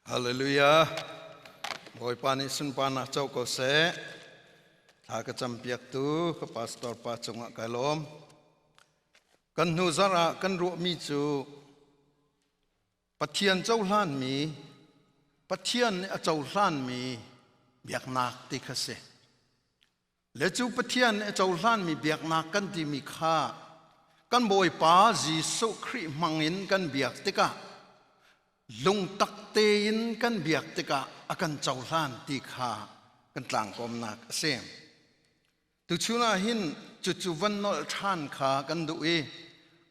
Hallelujah. Bawipa nih sunparnak co ko seh. Thla ka campiaktu ka pastor pa cungah kai lawm. Kan hnu zarh ah kan ruahmi cu Pathian cohlanmi Pathian nih a cohlanmi biaknak ti kha si. Le cu Pathian nih a cohlanmi biaknak kan timi kha kan Bawipa Jesuh Khrih hmangin kan biak tikah lungtak tein kan biak tikah a kan cohlan ti kha kan tlangkawmnak a si. Tuchun ah hin cucu van nolh ṭhan kha kan duh i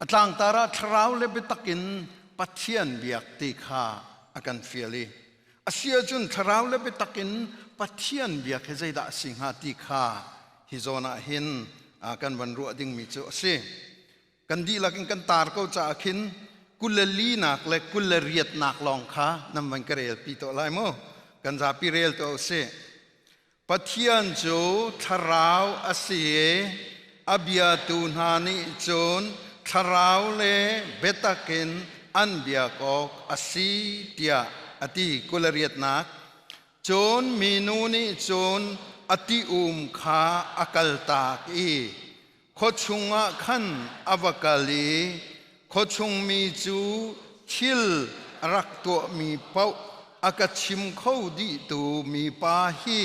a tlangtar ah thlarau le biatak in Pathian biak ti kha a kan fial i A si ahcun thlarau le biatak in Pathian biak hi zeidah a si hnga ti kha hi zawn ah hin kan van ruah dingmi cu a si. Kan dihlak in kan tar ko caah khin 24 nak le 28 nak lawng kha nan van ka relpi tuah lai mu. Kan zapi rel tuah u sih. Pathian cu thlarau a si i a biatu hna nih cun thlarau le biatak in an biak awk a si tiah a ti. 28nak. Cun minu nih cun a ti-um kha a kaltak i khuachung ah khan a va kal i khuachung mi cu thil a rak tuahmi paoh a ka chim kho dihtu mipa hi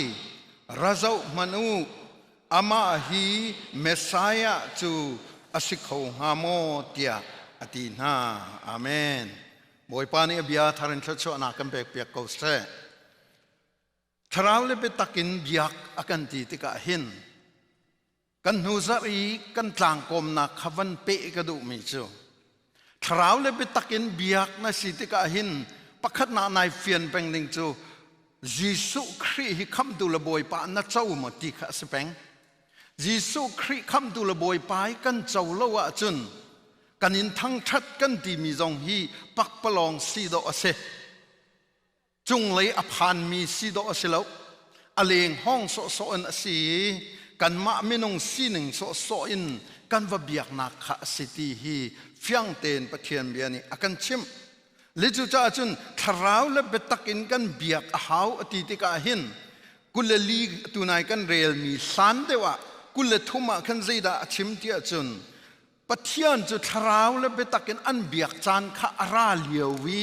ra zoh hmanh u, amah hi Messiah cu a si kho hnga maw tiah a ti hna. Amen. Bawipa nih a bia thar in thluachuahnak kan pekpiak ko seh. Thlarau le biatak in biak a kan ti tikah hin kan hnu zarh i kan tlangkawmnak kha van peh ka duhmi cu thlarau le biatak in biak na si tikah hin pakhatnak nai fian peng ding cu Jesuh Khrih hi khamhtu le Bawipa na co maw ti kha a si peng. Jesuh Khrih khamhtu le Bawipa hi kan co lo ahcun kan in thangṭhat kan timi zong hi pakpalawng si dawh a si. Cunglei a phanmi si dawh a si lo. A leng hawng sawhsawh in a si i kanmah minung sining sawhsawh in kan va biaknak kha a si ti hi fiang tein Pathian bia nih a kan chimh. Le cucaah cun thlarau le biatak in kan biak a hau a ti tikah hin 24 tunai kan relmi hlan deuh ah 23 ah khan zeidah a chim ti ahcun Pathian cu thlarau le biatak in an biak caan kha a ra lio i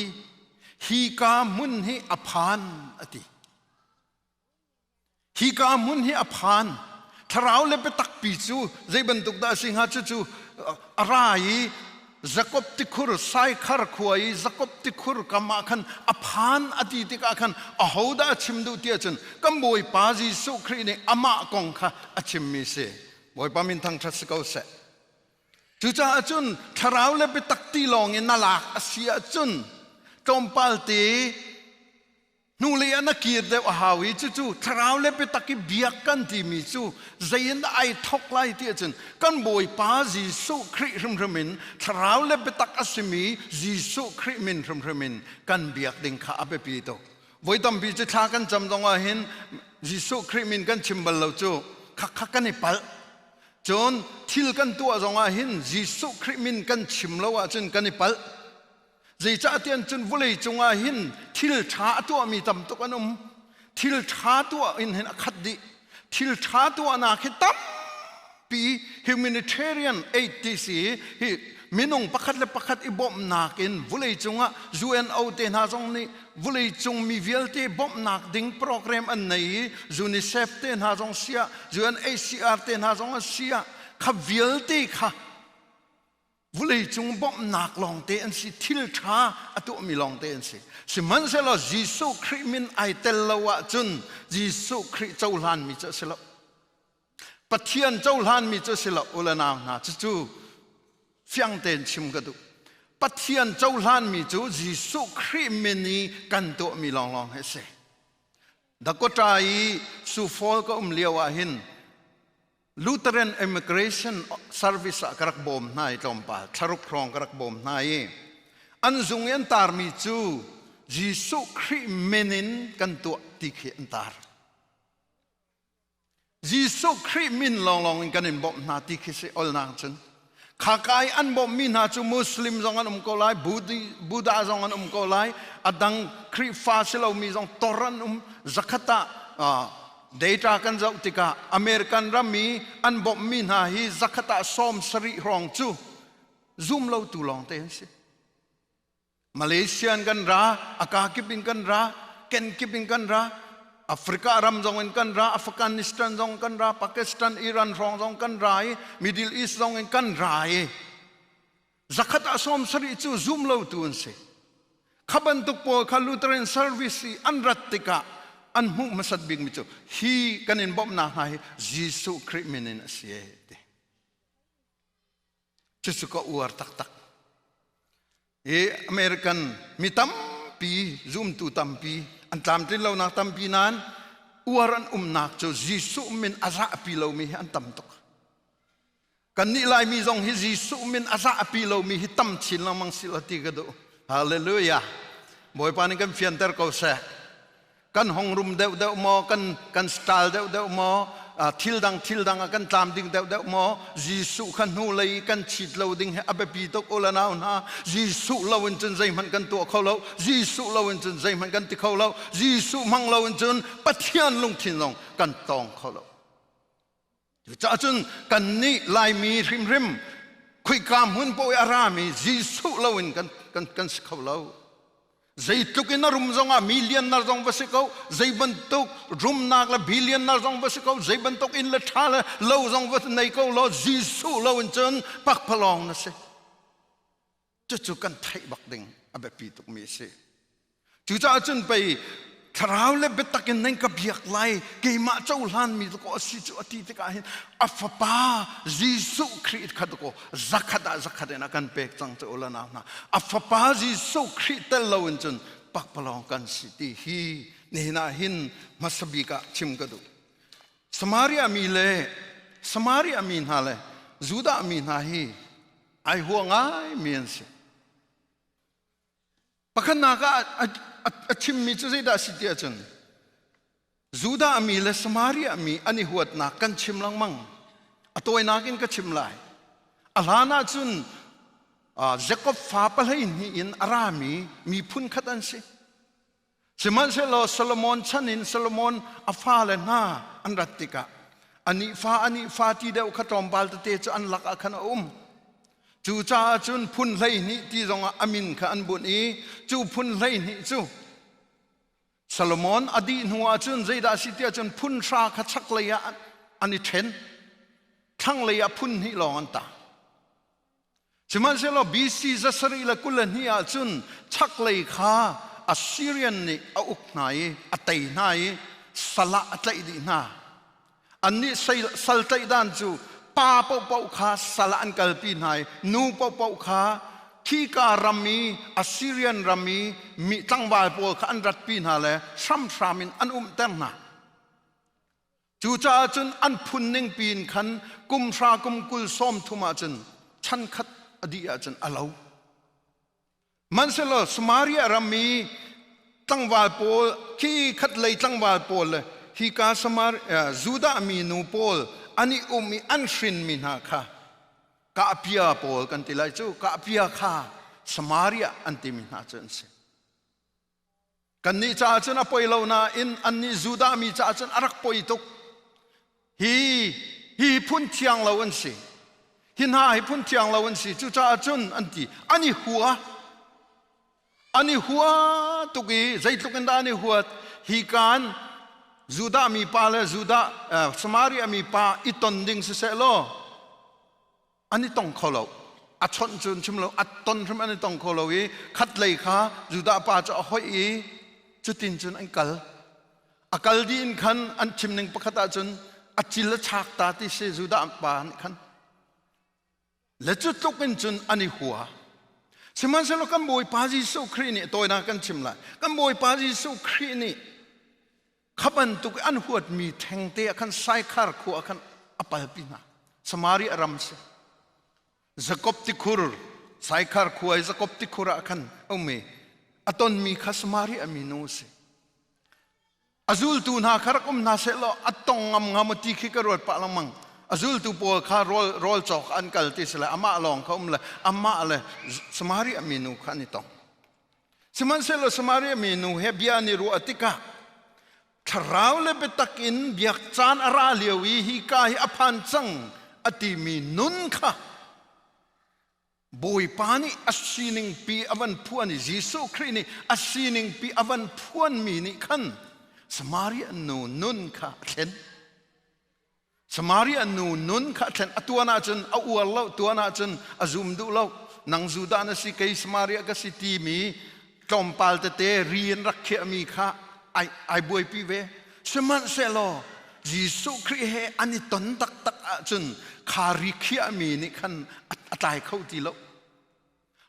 hika hmun hi a phan a ti. Hika hmun hi a phan. Thlarau le biatak pi cu zei bantuk dah a si hnga? Cucu a ra i Jakob tikhur Saikhar khua i Jakob tikhur kam ah khan a phan a ti tikah khan ahodah a chim duh ti ahcun kan Bawipa Jesuh Khrih nih amah kong kha a chimmi si. Bawipa min thangṭhat si ko seh. Cucaah cun thlarau le biatak ti lawng in na lak a si ahcun tlawmpal te hnulei ah na kir deuh a hau i cucu thlarau le biatak i biak kan timi cu zei in dah ai thawk lai ti ahcun kan Bawipa Jesuh Khrih hrimhrim in thlarau le biatak a simi Jesuh Khrih min hrimhrim in kan biak ding kha a biapi tuk. Voi tampi cu thla kan cam zong ah hin Jesuh Khrih min kan chim bal lo cu khakha kan i palh. Cun thil kan tuah zong ah hin Jesuh Khrih min kan chim lo ahcun kan i palh. Zeicahtiah cun vawlei cungah hin thil ṭha a tuahmi tam tuk an um. Thil ṭha tuah in hin a khat dih. Thil ṭha tuahnak hi tampi humanitarian aid ti si hi minung pakhat le pakhat i bawmhnak in vawlei cungah UNO te hna zong nih vawlei cung mi vialte bawmhnak ding program an nei i UNICEF te hna zong siah UNHCR te hna zong siah kha vialte kha Vawleicung bawmhnak lawngte an si, thil ṭha a tuahmi lawngte an si. Sihmanhsehlaw Jesuh Khrih min ai tel lo ahcun Jesuh Khrih cohlanmi cu a si lo. Pathian cohlanmi cu a si lo, u le nau hna. Cucu fiang tein chim ka duh. Pathian cohlanmi cu Jesuh Khrih min i kan tuahmi lawnglawng hi a si. Dakota i Sioux Falls ka um lio ah hin Lutheran Immigration Service ah ka rak bawm hna i tlawmpal thlaruk hrawng ka rak bawm hna i an zung i an tarmi cu Jesuh Khrih min in kan tuah ti khi an tar. Jesuh Khrih min lawnglawng in kan in bawmh hna ti khi si olnak cun. Khaka i an bawmhmi hna cu Muslim zong an um ko lai, Buddha zong an um ko lai, a dang Khrihfa si lomi zong tor an um. Zakhat ah data kan zoh tikah American ram i an bawmhmi hna hi zakhat ah 70 hrawng cu zum lotu lawng te an si. Malaysia in kan ra, a kakip in kan ra, kenkip in kan ra, Africa ram zong in kan ra, Afghanistan zong kan ra, Pakistan, Iran hrawng zong kan ra i, Middle East zong in kan ra i, zakhat ah 70 cu zum lotu an si. Kha bantuk pawl kha Lutheran service i an rat tikah an hmuh hmasat bikmi cu hi kan in bawmhnak hna hi Jesuh Khrih min in a si e ti. Cucu ka uar taktak. Hi American mi tampi, zumtu tampi, an tlamtlin lonak tampi nain uar an umnak cu Jesuh min a zahpi lomi hi an tam tuk. Kannih Laimi zong hi Jesuh min a zahpi lomi hi tam chin lengmang si lo ti ka duh. Hallelujah. Bawipa nih kan fianter ko seh. Kan hong rum deuhdeuh maw kan kan style deuhdeuh maw thil dang thil dang ah kan tlam ding deuhdeuh maw Jesuh kha hnu lei kan chit lo ding hi a biapi tuk u le nau hna. Jesuh lo in cun zeihmanh kan tuah kho lo. Jesuh lo in cun zeihmanh kan ti kho lo. Jesuh hmang lo in cun Pathian lungthin zong kan tawng kho lo. Cucaah cun kannih Laimi hrimhrim khuika hmun paoh i a rami Jesuh loin kan, kan, kan si kho lo. Zeitluk in a rum zongah millionaire zong va si ko, zei bantuk rumnak le billionaire zong va si ko, zei bantuk inn le ṭha le lo zong va nei ko law Jesuh loin cun pakpalawng na si. Cucu kan theih bak ding a biapi tukmi a si. Cucaah cun pei thlarau le biatak in nan ka biak lai keimah cohlanmi cu a si cu a ti tikah hin a fapa Jesuh Khrih kha kaw zakhat ah zakhat in a kan pek cang cu ula nau hna a fapa Jesuh Khrih tel loin cun pakpalawng kan si ti hi nihin ah hin hmasa bik ah chim ka duh. Samaria mi le Samaria mi hna le Judah mi hna hi ai hua ngaimi an si. Pakhatnak ah a chimmi cu zeidah a si ti ahcun Judah mi le Samaria mi an i huatnak kan chim lengmang. A tawinak in ka chim lai. A hlan ahcun Jakob fa 12 in a rami miphun khat an si. Sihmanhsehlaw Solomon chan in Solomon a fale hna an rat tikah anih fa anih fa ti deuh kha tlawmpal tete cu an lakah khan a um. Cucaah cun phun 12 ti zongah a min kha an bunh i cu phun 12 cu Solomon a dih hnu ah cun zeidah a si tiah cun phun hra kha chaklei ah an i ṭhen. Thlanglei ah phun hnih lawng an tang. Sihmanhsehlaw BC 722 ah cun chaklei kha Assyrian nih a uk hna i a tei hna i sal ah a tlaih dih hna. Annih sal tlaih dan cu pa paohpaoh kha sal ah an kalpi hna i nu paohpaoh kha khika ram i Assyrian ram i mi tlangval pawl kha an ratpi hna le hramhram in an umter hna. Cucaah cun an phun ning piin khan kum hra kum 20 30 ahcun chan khat a dih ahcun a lo. Hmanhsehlaw Samaria ram i tlangval pawl khi khat lei tlangval pawl le hika Samar Judah mi nu pawl an i um i an hrinmi hna kha kahpia pawl kan ti lai cu kahpia kha Samaria an timi hna cu an si. Kannih caah cun a poi lo nain annih Judah mi caah cun a rak poi tuk. Hi hi phun thiang lo an si. Hi hna hi phun thiang lo an si. Cucaah cun an ti. An i hua. An i hua tuk i zeitluk in dah an i huat. Hi kaan Judah mi pa le Judah Samaria mi pa i ton ding siseh law an i tong kho lo. A chawnh cu chim lo, a ton hrim an i tong kho lo i khatlei kha Judah pa cu a hoih i cutin cun an kal. A kal dih in khan an chim ning pakhat ahcun a cil a chak ta ti si Judah pa nih khan. Le cu tluk in cun an i hua. Sihmanhsehlaw kan Bawipa Jesuh Khrih nih tawinak kan chim lai. Kan Bawipa Jesuh Khrih nih Kha bantuk an huatmi thengte ah khan Saikhar khua ah khan a palpi hna. Samaria ram si. Jakob tikhur, Saikhar khua i Jakob tikhur ah khan a um i a tonmi kha Samaria minu a si. A zultu hna kha rak um hna sehlaw a tong ngam ngam ti khi ka ruat pah lengmang. A zultu pawl kha rawl, rawl cawk an kal ti si le amah lawng kha um le amah le Samaria minu kha an i tong. Sihmanhsehlaw Samaria minu he bia an i ruah tikah thlarau le biatak in biak caan a ra lio i hi ka hi a phan cang a timi nun kha Bawipa nih a sining pi a van phuan i Jesuh Khrih nih a sining pi a van phuanmi nih khan Samaria nu nun kha a thlen. Samaria nu nun kha a thlen. A tuan ahcun a uar lo, tuan ahcun a zum duh lo. Nang Judah na si, kei Samaria ka si timi tlawmpal tete ri in rak khiahmi kha ai, ai buaipi ve. Sihmanhsehlaw Jesuh Khrih he an i ton taktak ahcun kha ri khiahmi nih khan a tlai kho ti lo.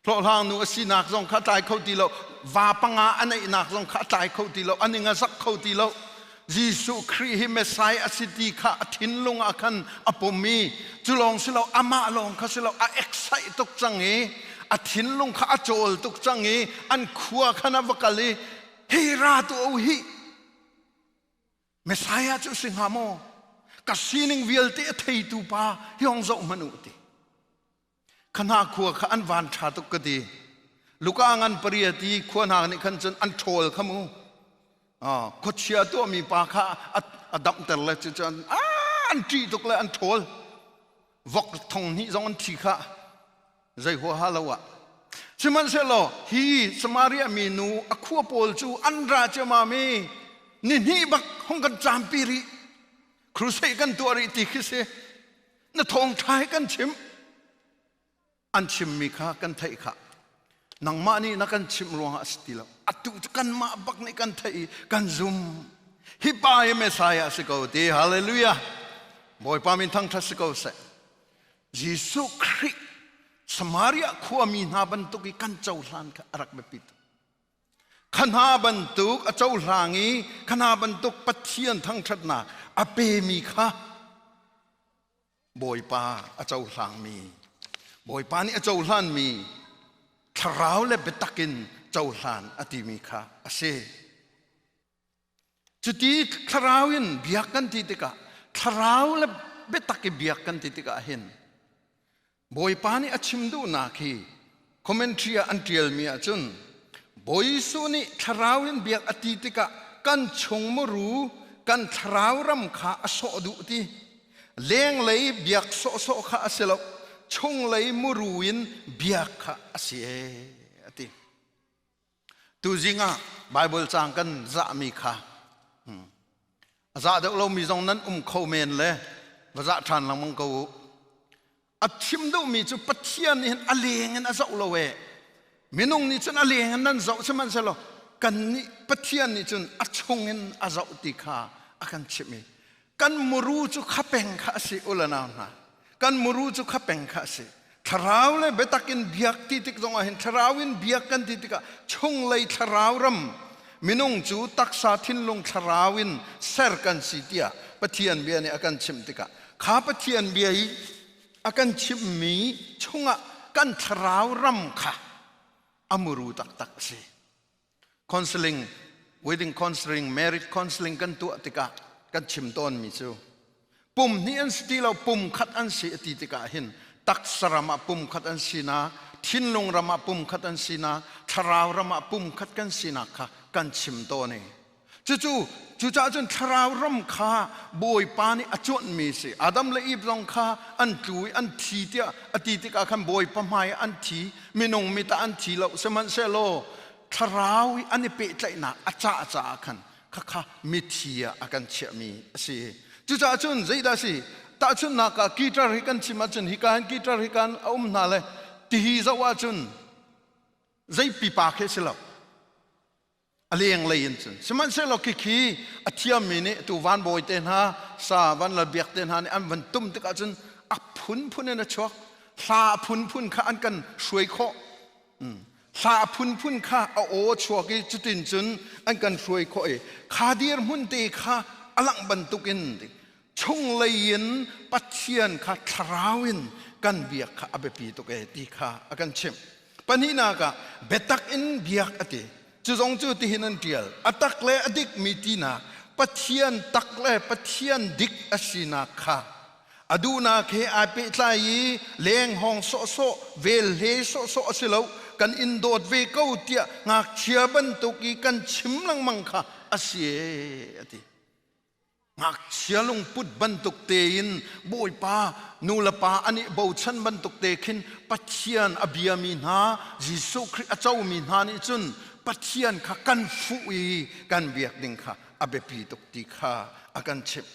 Hlawhhlang nu a sinak zong kha a tlai kho ti lo. Va panga a neihnak zong kha a tlai kho ti lo. An i ngazak kho ti lo. Jesuh Khrih hi Messiah a si ti kha a thinlung ah khan a pum i cu lawng si lo amah lawng kha si lo a excite tuk cang i a thinlung kha a cawl tuk cang i an khua khan a va kal i hi ra tu o hi Messiah cu si hnga maw ka sining vialte a theitu pa hi hong zoh hmanh u ti Kha hna khua kha an van ṭha tuk ka ti. Luka ngan paria ti khua hna nih khan cun an ṭhawl kha mu. Khuachia tuahmi pa kha a damhter le cu cun an ṭih tuk le an ṭhawl. Vok thong hnih zong an thi kha zei huaha lo ah. Sihmanhsehlaw hi Samaria minu a khua pawl cu an ra ciammam i ni hnih bak hong kan caampi rih. Crusade kan tuah rih ti khi si. Na thawngṭha hi kan chim. An chimmi kha kan theih kha. Nangmah nih na kan chimh ruangah a si ti lo. Atu cu kanmah bak nih kan theih i kan zum. Hi pa hi Messiah a si ko ti. Hallelujah. Bawipa min thangṭhat si ko seh. Jesuh Khrih Samaria khuami hna bantuk i kan cohlan kha a rak biapi tuk. Kha hna bantuk a cohlang i kha hna bantuk Pathian thangṭhatnak a pemi kha Bawipa a cohlangmi, Bawipa nih a cohlanmi thlarau le biatak in cohlan a timi kha a si. Cuti thlarau in biak kan ti tikah thlarau le biatak i biak kan ti tikah hin Bawipa nih a chim duhnak hi commentary ah an ṭialmi ahcun Bawi Jesuh nih thlarau in biak a ti tikah kan chung muru kan thlarau ram kha a sawh duh ti lenglei biak sawhsawh kha a si lo chunglei muru in biak kha a si ee a ti. Tuzing ah Bible caang kan zahmi kha a zah deuh lomi zong nan um kho men le va zah ṭhan lengmang ko u. A chim duhmi cu Pathian nih hin a leng in a zoh lo ee. Minung nih cun a leng in nan zoh sihmanhsehlaw kannih Pathian nih cun a chung in a zoh ti kha a kan chimh i kan muru cu kha peng kha a si u le nau hna kan muru cu kha peng kha a si thlarau le biatak in biak ti tik zongah hin thlarau in biak kan ti tikah chunglei thlarau ram minung cu taksa thinlung thlarau in ser kan si tiah Pathian bia nih a kan chimh tikah kha Pathian bia i a kan chimhmi chungah kan thlarau ram kha a muru taktak a si counseling wedding counseling marriage counseling kan tuah tikah kan chim tawnmi cu pum hnih an si ti lo pum khat an si a ti tikah hin taksa ram ah pum khat an sinak thinlung ram ah pum khat an sinak thlarau ram ah pum khat kan sinak kha kan chim tawn i cucu cucaah cun thlarau ram kha Bawipa nih a cuanhmi si Adam le Eve zong kha an tlu i an thi tiah a ti tikah khan Bawipa hmai ah an thi minung mit ah an thi lo sihmanhsehlaw thlarau i an i pehtlaihnak a cah caah khan khakha mithi ah a kan chiahmi a si cucaah cun zeidah a si tahchunhnak ah guitar hi kan chim ahcun hika hin guitar hi kan a um hna le tihi zoh ahcun zei pipa khi a si lo a lenglei in cun sihmanhsehlaw khikhi a thiammi nih tu van bawi te hna sa van lal biak te hna nih an van tum tikah cun a phunphun in a chuak hla a phunphun kha an kan hruai khawh hla a phunphun kha a aw chuak i cutin cun an kan hruai khawh i kha dirhmun te kha a langh bantukin chunglei in Pathian kha thlarau in kan biak kha a biapi tuk e ti kha a kan chimh. Pahnihnak ah biatak in biak a ti. Cu zong cu tihin an ṭial. A tak le a dikmi tinak Pathian tak le Pathian dik a sinak kha. A duhnak he ai pehtlai i leng hawng sawhsawh, vel hle sawhsawh a si lo. Kan in dawt ve ko tiah ngakchia bantuk i kan chim lengmang kha a si ee a ti. Ngakchia lungput bantuk tein Bawipa nu le pa an i bochan bantuk te khin Pathian a biami hna, Jesuh Khrih a comi hna nih cun Pathian kha kan fuh i kan biak ding kha a biapi tuk ti kha a kan chimh.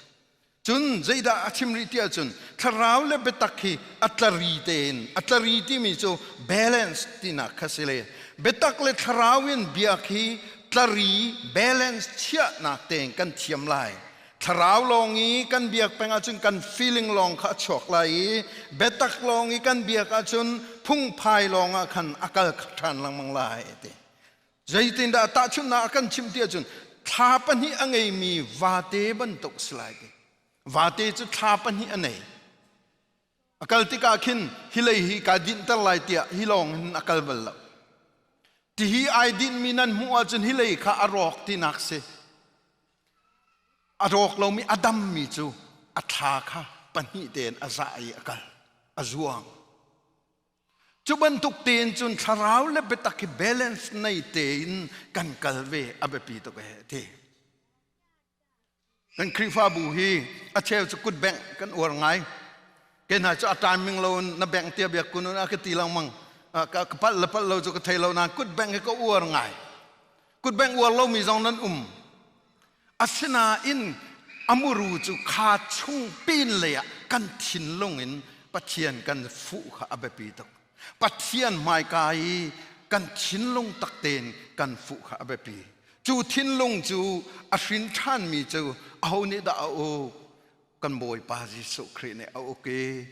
Cun zeidah a chim rih ti ahcun thlarau le biatak hi a tlari tein a tlari timi cu balance tinak kha si le biatak le thlarau in biak hi tlari balance chiahnak tein kan thiam lai. Thlarau lawng i kan biak peng ahcun kan feeling lawng kha a chuak lai i biatak lawng i kan biak ahcun phungphai lawng ah khan a kal ṭhan lengmang lai ti. Zeitindah tahchunhnak a kan chimh ti ahcun thla pahnih a ngeimi vate bantuk si lai ti. Vate cu thla pahnih a nei. A kal tikah khin hi lei hi kaa dinhter lai tiah hi lawng hin a kal bal lo. Tihi ai dinhmi nan hmuh ahcun hi lei kha a rawk tinak si. A rawk lomi a dammi cu a thla kha pahnih tein a zah i a kal, a zuang. Cu bantuk tein cun thlarau le biatak hi balance nei tein kan kal ve a biapi tuk e ti. Kan Khrihfabu hi a cheu cu kut bengh kan uar ngai. Ke hna cu a timing lo in na bengh tia biak kun a ka ti lengmang. Ka palh le palh lo cu ka thei lo nain kut bengh hi ka uar ngai. Kut bengh uar lomi zong nan um. Asinain a muru cu kha chung pin lei ah kan thinlung in Pathian kan fuh kha a biapi tuk. Pathian hmaika i kan thinlung tak tein kan fuh kha a biapi. Cu thinlung cu a hrin ṭhanmi cu aho nih dah a uk? Kan Bawipa Jesuh Khrih nih a uk i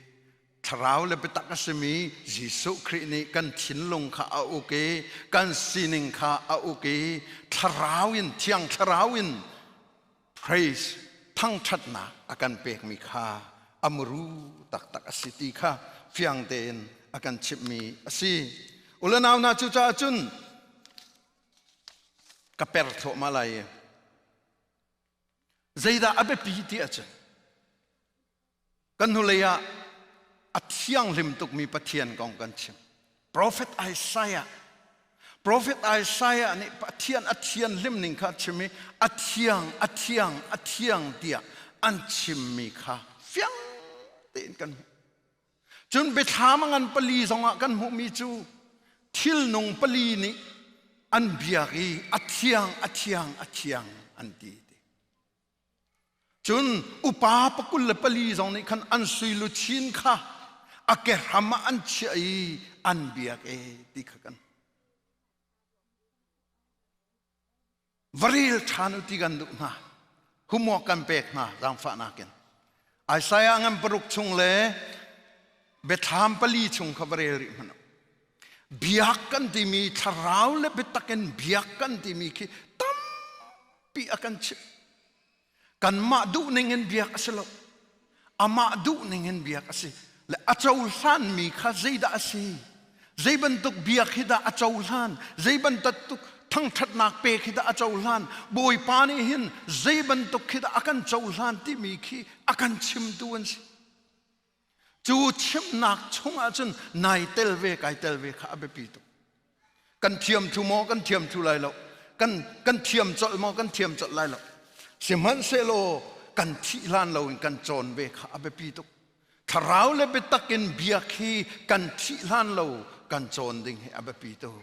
Thlarau le biatak a simi Jesuh Khrih nih kan thinlung kha a uk i kan sining kha a uk i thlarau in thiang thlarau in praise thangṭhatnak a kan pekmi kha a muru taktak a si ti kha fiang tein a kan chimhmi a si. U le nau hna cucaah cun ka per thluahmah lai i zeidah a biapi ti ahcun Kan hnulei ah a thianghlim tukmi Pathian kong kan chim. Prophet Isaiah Prophet Isaiah nih Pathian a thianhlim ning kha a chim i a thiang, a thiang, a thiang tiah an chimmi kha fiang tein kan hmuh. Cun biathlam a ngan pali zongah kan hmuhmi cu thilnung pali nih an biak i a thiang, a thiang, a thiang an ti. Cun upa pakul le pali zong nih khan an sui luchin kha a kehram ah an chiah i an biak e ti kha kan va rel ṭhan u ti kan duh hna. Homework kan pek hna zaangfahnak in. Isaiah ngan paruk chung le biathlam pali chung kha va rel rih hmanh u. Biak kan timi thlarau le biatak in biak kan timi khi tampi a kan chimh. Kanmah duhning in biak a si lo. Amah duhning in biak a si. Le a cohlanmi kha zeidah a si? Zei bantuk biak hi dah a cohlan? Zei bantuk thangṭhatnak pek hi dah a cohlan? Bawipa nih hin zei bantuk khi dah a kan cohlan timi khi a kan chimtu an si. Cu chimnak chungah cun nai tel ve kai tel ve kha a biapi tuk. Kan thiam thu maw kan thiam thu lai lo. Kan kan thiam colh maw kan thiam colh lai lo. Sihmanhsehlaw kan thih hlan lo in kan cawn ve kha a biapi tuk. Thlarau le biatak in biak hi kan thih hlan lo kan cawn ding hi a biapi tuk.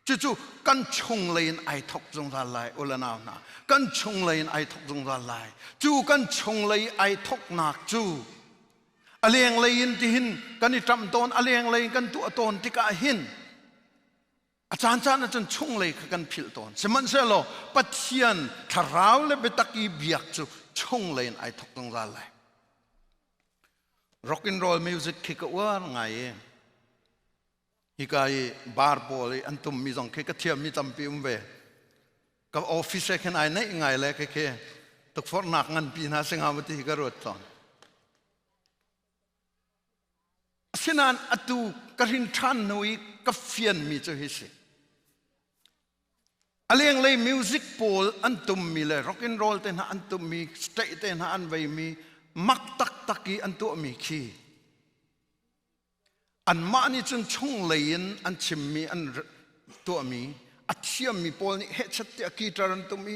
Cucu kan chunglei in ai thok zungzal lai u le nau hna. Kan chunglei in ai thok zungzal lai. Cu kan chunglei ai thoknak cu a lenglei in tihin kan i ṭamh tawn, a lenglei in kan tuah tawn tikah hin a caancaan ahcun chunglei kha kan philh tawn. Sihmanhsehlaw Pathian thlarau le biatak i biak cu chunglei in ai thok zungzal lai. Rock and roll music khi ka uar ngai i Hika i bar pawl i an tummi zong khi ka thiammi tampi um ve. Ka office he khin ai neih ngai le khi khi tukforhnak nganpi hna si hnga maw ti hi ka ruat tawn. Asinain atu ka hrin ṭhan hnu i ka fianmi cu hi si. A lenglei music pawl an tummi le rock and roll te hna an tummi, state te hna an veimi, Mak taktak i an tuahmi khi anmah nih cun chunglei in an chimmi an tuahmi a thiammi pawl nih hehchet tiah guitar an tum i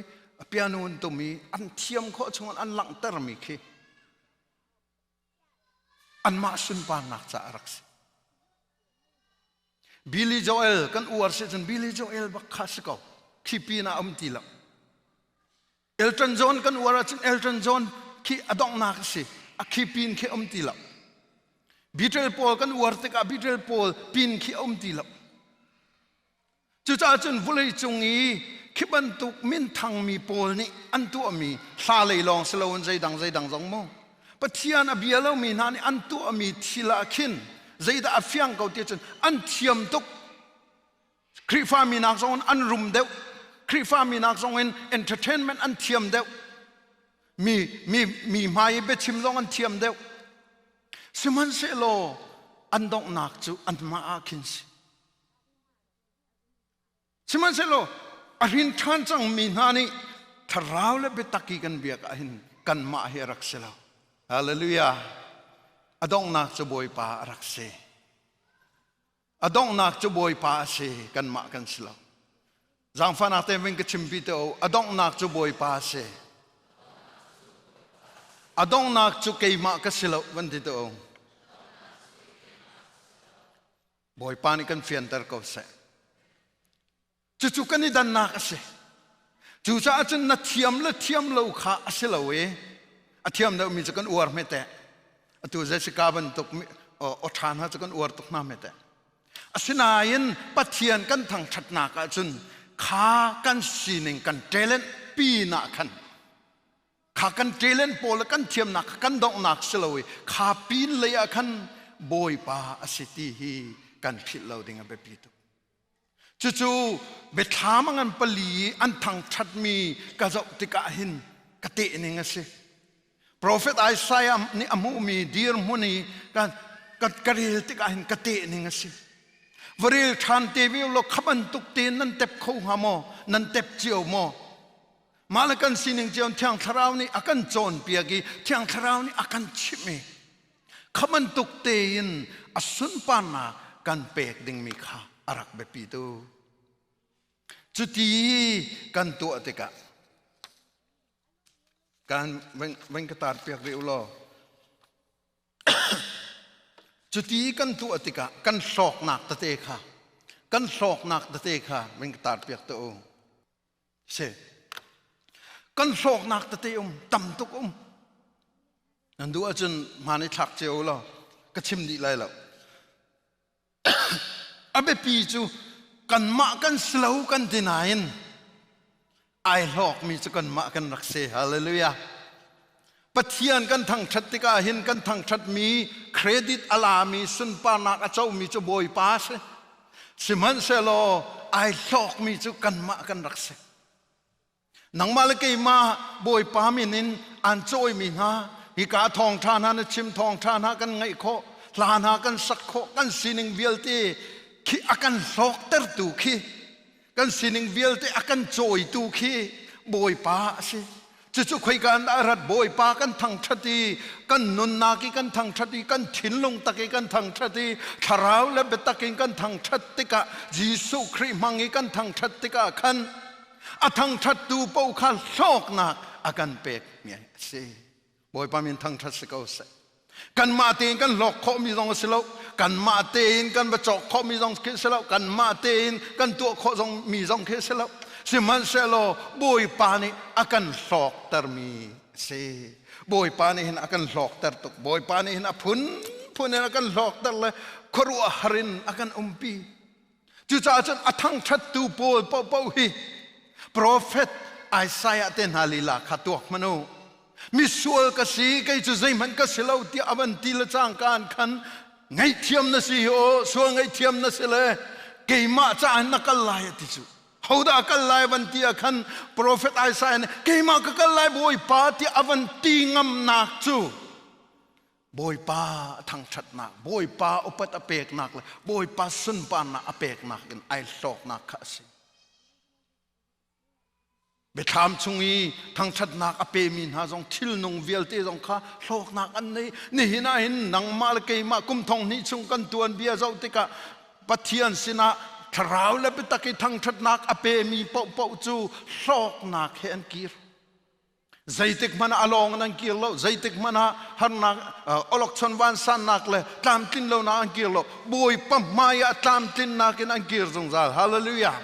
piano an tum i an thiam khawh chungin an langhtermi khi anmah sunparnak caah a rak si. Billy Joel kan uar si cun Billy Joel bak kha si ko. Khi pin ah um ti lo. Elton John kan uar ahcun Elton John khi a donghnak a si. A khi pin khi um ti lo. Beatle pawl kan uar tikah Beatle pawl pin khi a um ti lo. Cucaah cun vawleicung i khi bantuk minthangmi pawl nih an tuahmi hla lei lawng si loin zeidang zeidang zong mu Pathian a bia lomi hna nih an tuahmi thil ah khin zeidah a fiang ko ti cun an thiam tuk. Khrihfa minak zong in an rum deuh. Khrihfa minak zong in entertainment an thiam deuh. Mi mi mi hmai i biachim zong an thiam deuh. Sihmanhsehlaw an donghnak cu anmah ah khin si. Sihmanhsehlaw a hrin ṭhan cangmi hna nih thlarau le biatak i kan biak ahhin kanmah hi a rak si lo. Hallelujah. A donghnak cu Bawipa a rak si. A donghnak cu Bawipa a si, kanmah kan si lo. Zaangfahnak tein vin ka chimpi te u. A donghnak cu Bawipa a si. A donghnak cu keimah ka si lo van ti te u. Bawipa nih kan fianter ko seh. Cucu kan i dannak a si. Cucaah cun na thiam le thiam lo kha a si lo i a thiam deuhmi cu kan uar hme teh. Atu Jessica bantuk aw ṭha hna cu kan uar tuk hna hme teh. Asinain Pathian kan thangṭhatnak ahcun kha kan sining kan talent pinah khan kha kan talent pawl le kan thiamnak kha kan donghnak si lo i kha pin lei ah khan Bawipa a si ti hi kan philh lo ding a biapi tuk. Cucu biathlam a ngan pali i an thangṭhatmi ka zoh tikah hin ka teh ning a si. Profet Isaiah nih a hmuhmi dirhmun i ka, ka, ka rel tikah hin ka teh ning a si. Va rel ṭhan te ve law kha bantuk tein nan tep kho hnga maw? Nan tep cio maw? Mah le kan sining cio Thiang Thlarau nih a kan cawnpiak i Thiang Thlarau nih a kan chimh i kha bantuk tein a sunparnak kan pek dingmi kha a rak biapi tu. Cuti kan tuah tikah kan van ka tar piak rih u law Cuti kan tuah tikah kan hlawknak tete kha kan hlawknak tete kha van ka tar piak te u. Si. Kan hlawknak tete um, tam tuk um. Nan duh ahcun hmaan i thlak cio law ka chim dih lai lo. A biapi cu kanmah kan si lo kan ti nain ai hlawkmi cu kanmah kan rak si. Hallelujah. Pathian kan thangṭhat tikah hin kan thangṭhatmi credit a lami sunparnak a comi cu Bawipa a si. Sihmanhsehlaw ai hlawkmi cu kanmah kan rak si. Nangmah le keimah Bawipa min in aan cawimi hna hika thawngṭha hna na chim thawngṭha hna kan ngaih khawh hla hna kan sak khawh kan sining vialte khi a kan hlawktertu khi kan sining vialte a kan cawitu khi Bawipa a si. Cucu khoika in dah a rat Bawipa kan thangṭhat i kan nunnak i kan thangṭhat i kan thinlung tak i kan thangṭhat i thlarau le biatak in kan thangṭhat tikah Jesuh Khrih hmang i kan thangṭhat tikah khan a thangṭhattu paoh kha hlawknak a kan pekmi a si. Bawipa min thangṭhat si ko seh. Kanmah tein kan hlawk khawhmi zong a si lo. Kanmah tein kan va cawk khawhmi zong khi a si lo. Kanmah tein kan tuah khawh zong mi zong khi a si lo. Sihmanhsehlaw Bawipa nih a kan hlawktermi a si. Bawipa nih hin a kan hlawkter tuk. Bawipa nih hin a phunphun in a kan hlawkter le khuaruahhar in a kan umpi. Cucaah cun a thangṭhattu pawl paohpaoh hi profet Isaiah te hna lila kha tuak hmanh u. Misual ka si, kei cu zeihmanh ka si lo tiah a van ti le cangka an khan ngaihthiam na si hi aw, sual ngaihthiam na si le keimah caah na kal lai a ti cu. Hodah a kal lai van ti ah khan profet Isaiah nih keimah ka kal lai Bawipa tiah a van ti ngamnak cu Bawipa a thangṭhatnak, Bawipa upat a peknak le Bawipa sunparnak a peknak in ai hlawknak kha a si. Biathlam chung i thangṭhatnak a pemi hna zong thilnung vialte zong kha hlawknak an nei. Nihin ah hin nangmah le keimah kum thong hnih chung kan tuanbia zoh tikah Pathian sinah thlarau le biatak i thangṭhatnak a pemi paohpaoh cu hlawknak he an kir. Zeitik hmanh ah a lawng in an kir lo. Zeitik hmanh ah harnak, awlokchon vansannak le tlamtlin lonak an kir lo. Bawipa hmai ah tlamtlinnak in an kir zungzal. Hallelujah.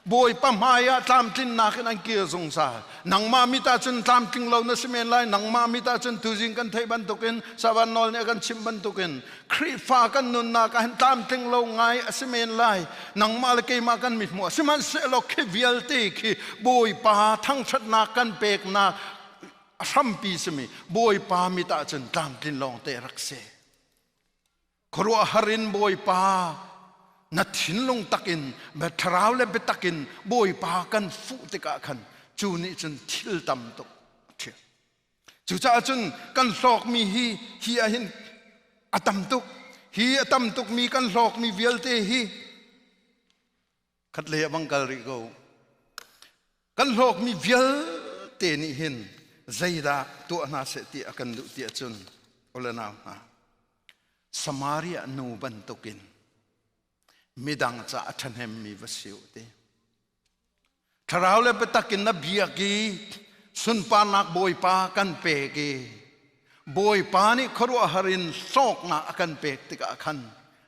Bawipa hmai ah tlamtlinnak in an kir zungzal. Nangmah mit ah cun tlamtling lo na si men lai. Nangmah mit ah cun tuzing kan theih bantukin Savan nawl nih a kan chimh bantukin Khrihfa kan nunnak ah hin tlamtling lo ngai a si men lai. Nangmah le keimah kan mit hmuh. Sihmanhsehlaw khi vialte khi Bawipa thangṭhatnak kan peknak a hrampi simi Bawipa mit ah cun tlamtlin lawng te rak si. Khuaruahhar in Bawipa na thinlung takin thlarau le biatak in Bawipa kan fuh tikah khan cu nih cun thil tam tuk a ṭhial. Cucaah cun kan hlawkmi hi hi ah hin a tam tuk. Hi a tam tukmi kan hlawkmi vialte hi khatlei ah bang kal rih ko. Kan hlawkmi vialte nih hin zeidah tuah hna seh ti a kan duh ti ahcun ole nau hna Samaria nu bantukin midang ca a ṭhahnemmi va si u ti. Thlarau le biatak in na biak i sunparnak Bawipa kan pek i Bawipa nih khuaruahhar in hlawknak a kan pek tikah khan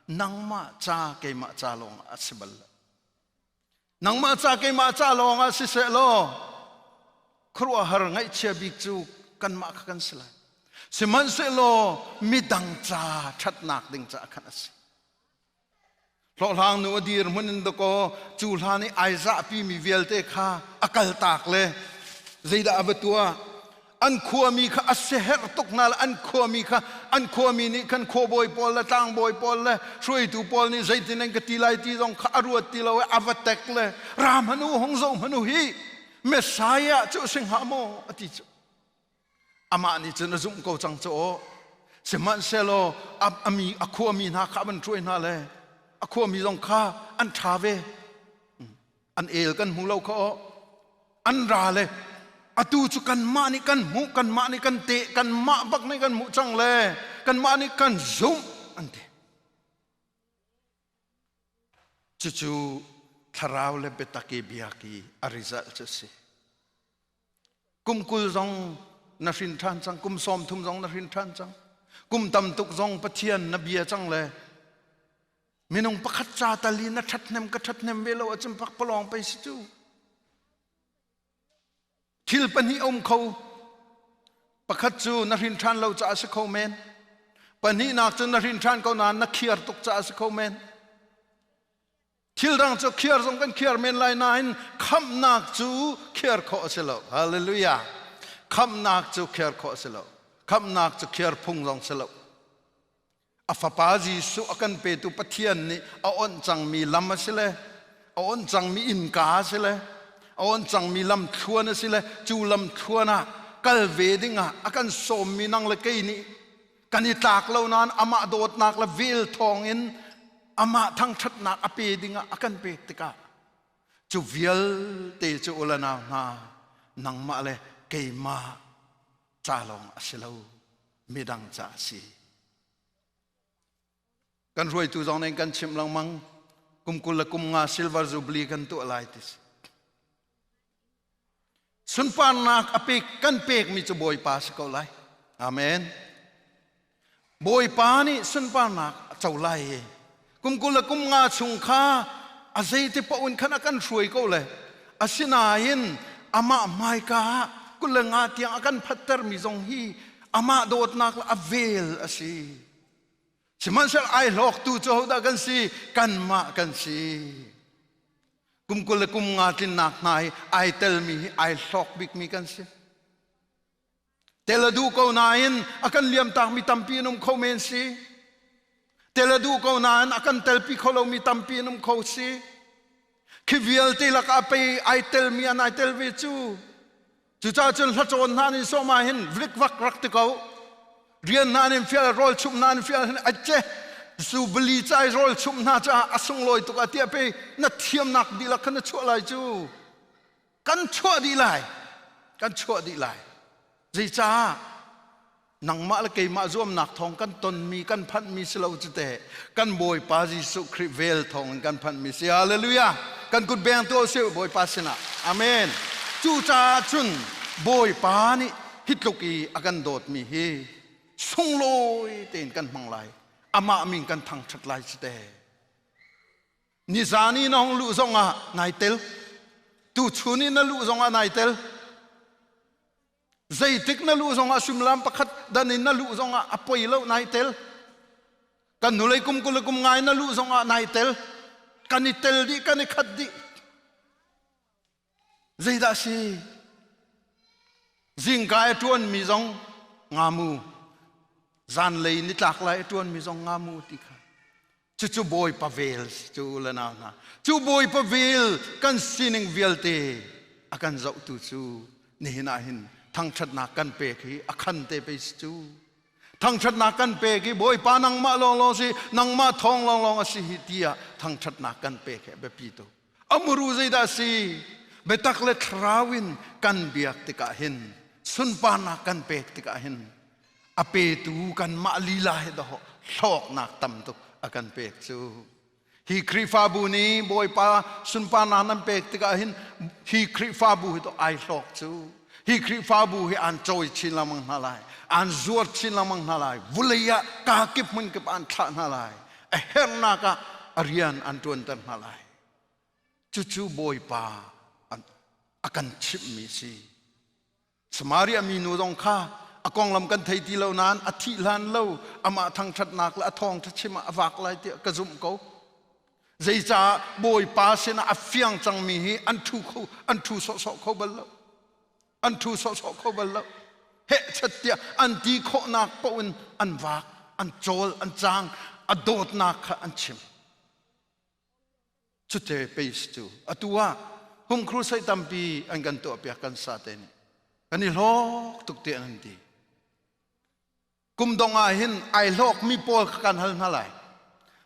nangmah ca keimah ca lawng a si bal lo. Nangmah ca keimah ca lawng ah siseh law khuaruahhar ngaihchia bik cu kanmah kha kan si lai. Sihmanhsehlaw midang ca ṭhatnak ding caah khan a si. Hlawhhlang nu a dir hmun in dakaw cu hlan i ai zahpi mi vialte kha a kaltak le zeidah a va tuah? An khuami kha a siaherh tuk hna le an khuami kha an khuami nih khan khuabawi pawl le tlangbawi pawl le hruaitu pawl nih zeitin an ka ti lai ti zong kha a ruat ti lo i a va tek le ra hmanh u hung zoh hmanh u hi Messiah cu a si hnga maw a ti cu amah nih cun a zumh ko cang cu aw sihmanhsehlaw a mi a khuami hna kha a van hruai hna le a khuami zong kha an ṭha ve an el kan hmu lo kha aw an ra le atu cu kanmah nih kan hmuh kanmah nih kan teh kanmah bak nih kan hmuh cang le kanmah nih kan zumh an ti cucu thlarau le biatak i biak i a result cu a si kum 20 zong na hrin ṭhan cang kum 30 zong na hrin ṭhan cang kum tam tuk zong Pathian na bia cang le Minung pakhat ca tal i na ṭhathnem ka ṭhathnem ve lo ahcun pakpalawng pei si cu. Thil pahnih a um kho. Pakhat cu na hrin ṭhan lo caah a si kho men. Pahnihnak cu na hrin ṭhan ko nain na khiar tuk caah a si kho men. Thil dang cu khiar zong kan khiar men lai nain khamhnak cu khiar khawh a si lo. Hallelujah. Khamhnak cu khiar khawh a si lo. Khamhnak cu khiar phung zong si lo. A fapa Jesuh a kan petu Pathian nih a onh cangmi lam a si le a onh cangmi innka a si le a onh cangmi lamthluan a si le cu lamthluan ah kal ve dingah a kan sawmmi nang le kei nih kan i tlak lo nain amah dawtnak le vel thawngin amah thangṭhatnak a pe dingah a kan pek tikah cu vialte cu u le nau hna nangmah le keimah ca lawng a si lo midang ca a si kan hruaitu zong nih kan chimh lengmang kum 20 le kum nga silver jubilee kan tuah lai ti si sunparnak a pek kan pekmi cu bawipa si ko lai amen Bawipa nih sunparnak a co lai i kum 20 le kum nga chung kha a zeiti paoh in khan a kan hruai ko le asinain amah hmaika ah 25 tiang a kan phattermi zong hi amah dawtnak le a vel a si. Sihmanhsehlaw ai hlawktu cu hodah kan si? Kanmah kan si. Kum 20 le kum nga tlinnak hna hi ai telmi hi ai hlawk bikmi kan si. Tel a duh ko nain a kan liamtakmi tampi an um kho men si. Tel a duh ko nain a kan telpi kho lomi tampi an um kho si. Khi vialte lakah pei ai telmi an ai tel ve cu. Cucaah cun hlacawn hna nih sawm ah hin vlikvak rak ti ko. Rian hna nih fial, rawl chumh hna nih fial hin ace zu bali cai rawl chumh hna caah a sunglawi tuk ah tiah pei na thiamnak dihlak kha na chuah lai cu. Kan chuah dih lai. Kan chuah dih lai. Zeicah nangmah le keimah zuamnak thawng kan tonmi kan phanhmi si lo cu teh kan Bawipa Jesuh Khrih vel thawng in kan phanhmi si. Hallelujah. Kan kut beng tu si Bawipa sinah. Amen. Cucaah cun Bawipa nih hi tluk i a kan dawtmi hi sunglawi tein kan hmang lai. Amah min kan thangṭhat lai cu teh. Nizan i na hung luh zongah nai tel. Tuchun i na luh zongah nai tel. Zeitik na luh zongah suimilam pakhat dan in na luh zongah a poi lo nai tel. Kan hnulei kum 20 le kum ngai na luh zongah nai tel. Kan i tel dih, kan i khat dih. Zeidah si? Zingka i ṭuanmi zong ngamu. Zanlei nitlak lai i ṭuanmi zong ngamu ti kha. Cucu Bawipa vel si cu le nau hna. Cu Bawipa vel kan sining vialte a kan zohtu cu nihin ah hin thangṭhatnak kan pek hi a khan te pei si cu. Thangṭhatnak kan pek i Bawipa nangmah lawnglawng si, nangmah thawng lawnglawng a si hi tiah thangṭhatnak kan pek hi a biapi tuk. A muru zeidah a si? Biatak le thlarau in kan biak tikah hin sunparnak kan pek tikah hin a petu kanmah lila he dawh hlawknak tam tuk a kan pek cu. Hi Khrihfabu nih Bawipa sunparnak nan pek tikah hin hi Khrihfabu hi to ai hlawk cu. Hi Khrihfabu hi an cawi chin lengmang hna lai. An zuar chin lengmang hna lai. Vulei ah kaa kip hmun kip an thlah hna lai. A herhnak ah a rian an ṭuanter hna lai. Cucu Bawipa a kan chimhmi si. Samaria minu zong kha a konglam kan thei ti lo nain a thih hlan lo amah thangṭhatnak le a thawngṭha chim ah a vak lai tiah ka zumh ko. Zeicah Bawipa sinah a fiang cangmi hi an ṭhu kho an ṭhu sawhsawh kho bal lo. An ṭhu sawhsawh kho bal lo. Hehchat tiah an ti khawhnak paoh in an vak, an cawl, an cang, a dawtnak kha an chim. Cute pace cu atu ah home crusade tampi an kan tuahpiak kan sa te nih kan i hlawk tuk tiah an ti. Kum dong ah hin ai hlawk mi pawl kha kan hal hna lai.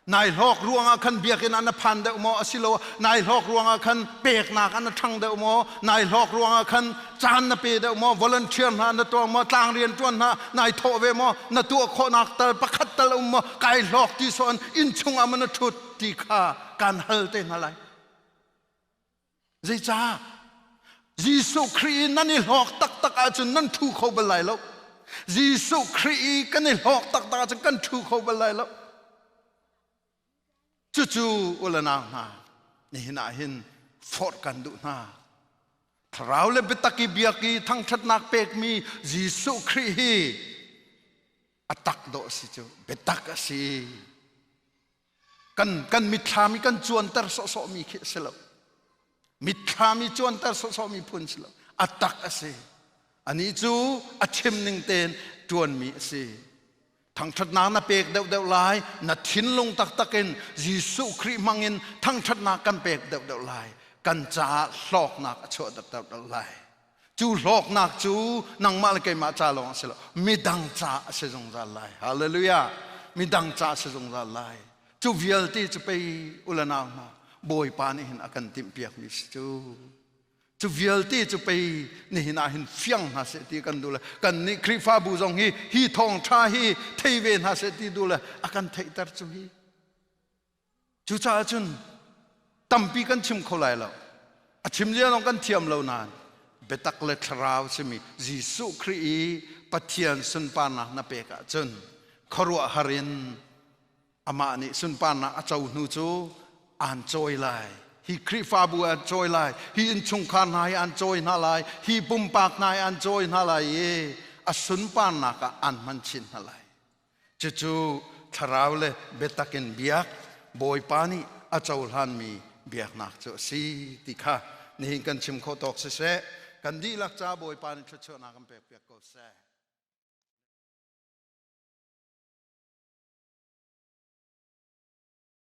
Nai hlawk ruangah khan biakinn ah na phan deuh maw asilo nai hlawk ruangah khan peknak ah na ṭhang deuh maw nai hlawk ruangah khan caan na pe deuh maw volunteer hna na tuah maw tlang rian ṭuan hna nai thawh ve maw na tuah khawhnak tal pakhat tal um maw kai hlawk ti sawn inn chungah ma na ṭhut ti kha kan hal te hna lai. Zeicah? Jesuh Khrih i nan i hlawk taktak ahcun nan ṭhu kho bal lai lo. Jesuh Khrih i kan i hlawk taktak ahcun kan ṭhu kho bal lai lo. Cucu u le nau hna, nihin ah hin forh kan duh hna. Thlarau le biatak i biak i thangṭhatnak pekmi Jesuh Khrih hi a tak dawh a si cu, biatak a si. Kan kan mitthlam i kan cuanter sawhsawhmi khi a si lo. Mitthlam i cuanter sawhsawhmi phun si lo. A tak a si. Anih cu a chim ning tein ṭuanmi a si. Thangṭhatnak na pek deuhdeuh lai, na thinlung taktak in Jesuh Khrih hmangin thangṭhatnak kan pek deuhdeuh lai. Kan caah hlawknak a chuah deuhdeuh lai. Cu hlawknak cu nangmah le keimah ca lawng a si lo, midang ca a si zungzal lai. Hallelujah! Midang ca a si zungzal lai. Cu vialte cu pei u le nau hna, Bawipa nih hin a kan timhpiakmi si cu. Cu vialte cu pei nihin ah hin fiang hna seh ti kan duh le kannih Khrihfabu zong hi hi thawngṭha hi thei ve hna seh ti duh le a kan theihter cu hi. Cucaah cun tampi kan chim kho lai lo. A chim zia zong kan thiam lo nain biatak le thlarau simi Jesuh Khrih i Pathian sunparnak na pek ahcun khuaruahhar in amah nih sunparnak a co hnu cu aan cawi lai. Hi Khrihfabu an cawi lai, hi innchungkhar hna hi an cawi hna lai, hi pumpak hna hi an cawi hna lai i a sunparnak ah aan hman chin hna lai. Cucu thlarau le biatak in biak Bawipa nih a cohlanmi biaknak cu a si ti kha nihin kan chim khawh tawk siseh, kan dihlak ca Bawipa nih thluachuahnak kan pekpiak ko seh.